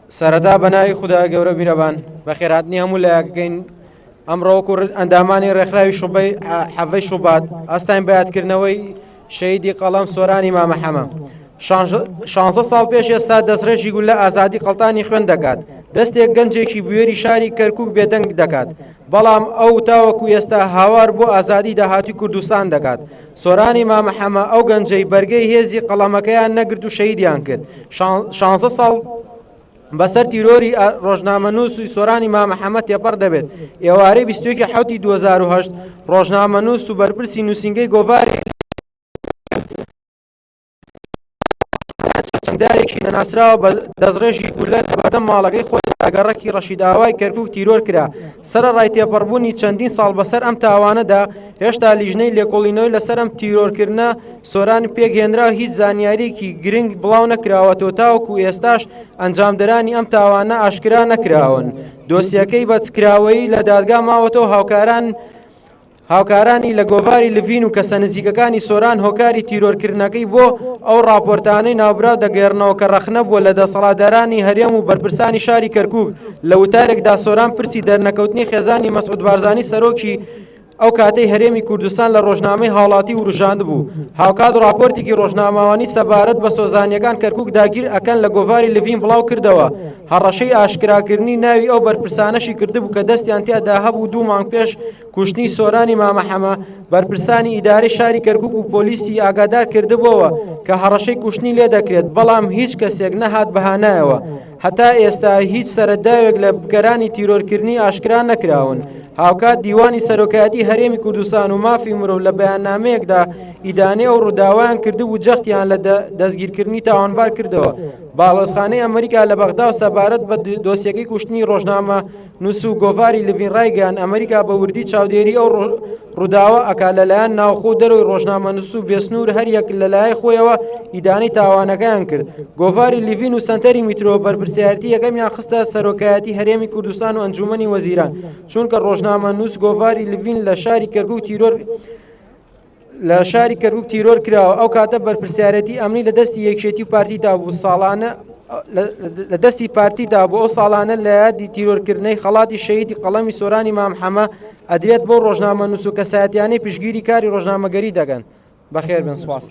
سەرەتا بە ناوی خودای گەورە میرەبان بەخێرهاتنی هەموو لایەکەکەین ئەمڕۆ وەکو ئەندامانی ڕێکخراوی شوبەی حەڤەی شوبات ئەستاین بە یادکردنەوەی شەهیدی قەڵەم سۆرانی مامە حەمە شانزە ساڵ پێش ئێستا دەستڕێژی گولە ئازادی قەڵتانی خوێن دەکات دەستێک گەنجێکی بوێری شاری کەرکک بێدەنگ دەکات بەڵام ئەو تاوەکو ئێستا هاوار بۆ ئازادی داهاتوی کوردستان دەکات سۆرانی مامە حەمە ئەو گەنجەی بەرگەی هێزی قەڵەمەکەیان نەگرت و شەهیدیان کرد شانزە ساڵ بەسەر تیرۆری ڕۆژنامەنووس و سۆرانی مامە حەمە تێپەڕ دەبێت ئێوارەی 21 حوتی 2008 ڕۆژنامەنووس و بەرپرسی نووسینگەی گۆڤاری چەکدارێکی نەناسراوە بە دەستڕێژی گولە لە بەردەم ماڵەکەی خۆی لە گەڕەکی ڕەشیدئاوای کەرکوک تیرۆر کرا. سەرەڕای تێپەڕبوونی چەندین ساڵ بەسەر ئەم تاوانەدا، هێشتا لیژنەی لێکۆڵینەوەی لەسەر ئەم تیرۆرکردنە سۆران پێکهێنرا و هیچ زانیارییەکی گرنگ بڵاو نەکراوەتەوە تاوەکو ئێستاش ئەنجامدەرانی ئەم تاوانە ئاشکرا نەکراون. دۆسیەکەی بە کراوەیی لە دادگا ماوەتەوە هاوکاران هاوکارانی لە گۆڤاری لڤین و کەسە نزیکەکانی سۆران هۆکاری تیرۆرکردنەکەی بۆ ئەو ڕاپۆرتانەی ناوبراو دەگێڕنەوە کە ڕەخنە بووە لە دەسەڵاتدارانی هەرێم و بەرپرسانی شاری کەرکوک لە وتارێکدا سۆران پرسی دەرنەکەوتنی خێزانی مەسعود بارزانی سەرۆکی ئەو کاتەی هەرێمی کوردستان لە ڕۆژنامەی هاوڵاتی وروژاندبوو هاوکات ڕاپۆرتێکی ڕۆژنامەوانی سەبارەت بە سۆزانیەکان کەرکوک داگیر ئەکەن لە گۆڤاری لڤین بڵاو کردەوە هەڕەشەی ئاشکراکردنی ناوی ئەو بەرپرسانەشی کردبوو کە دەستیان تیادا هەبوو دوو مانگ پێش کوشتنی سۆرانی مامە حەمە، بەرپرسانی ئیدارەی شاری کەرکوک و پۆلیسی ئاگادار کردبۆوە کە هەڕەشەی کوشتنی لێدەکرێت، بەڵام هیچ کەسێک نەهات بەهانایەوە. هەتا ئێستا هیچ سەرەداوێک لە بکەرانی تیرۆرکردنی ئاشکرا نەکراون. هاوکات دیوانی سەرۆکایەتی هەرێمی کوردستان و مافی مرۆڤ لە بەیاننامەیەکدا ئیدانەی ئەو ڕووداوەیان کردبوو جەختیان لە دەستگیرکردنی تاوانبار کردەوە. باڵۆزخانەی ئەمریکا لە بەغدا و سەبارەت بە دۆسیەکەی کوشتنی ڕۆژنامە نووس و گۆڤاری لڤین ڕایگەیاند، ئەمریکا بە وردی چاودێری ئەو ڕووداوە ئەکا لەلایەن ناوخۆ و دەرەوەی ڕۆژنامەنووس و بێسنوور هەریەک لەلای خۆیەوە ئیدانەی تاوانەکەیان کرد. گۆڤاری لڤین و سەنتەری میترۆ بەرپرسیارێتی یەکەمیان خستە سەرۆکایەتی هەرێمی کوردستان و ئەنجوومەنی وەزیران، چونکە ڕۆژنامەنووس گۆڤاری لڤین لە شاری کەرکوک تیرۆر لە شاری کەرکوک تیرۆر کراوە ئەو کاتە بەرپرسیارەتی ئەمنی لە دەستی یەکێتی و پارتیدا بوو ساڵانە لە دەستی پارتیدا بۆ ئەو ساڵانە لە یادی تیرۆرکردنەی خەڵاتی شەهیدی قەڵەمی سۆرانی مام حەمە ئەدرێت بۆ ڕۆژنامەنووس و کەسایەتیانەی پشگیری کاری ڕۆژنامەگەری دەگەن بەخێر بن سپاس.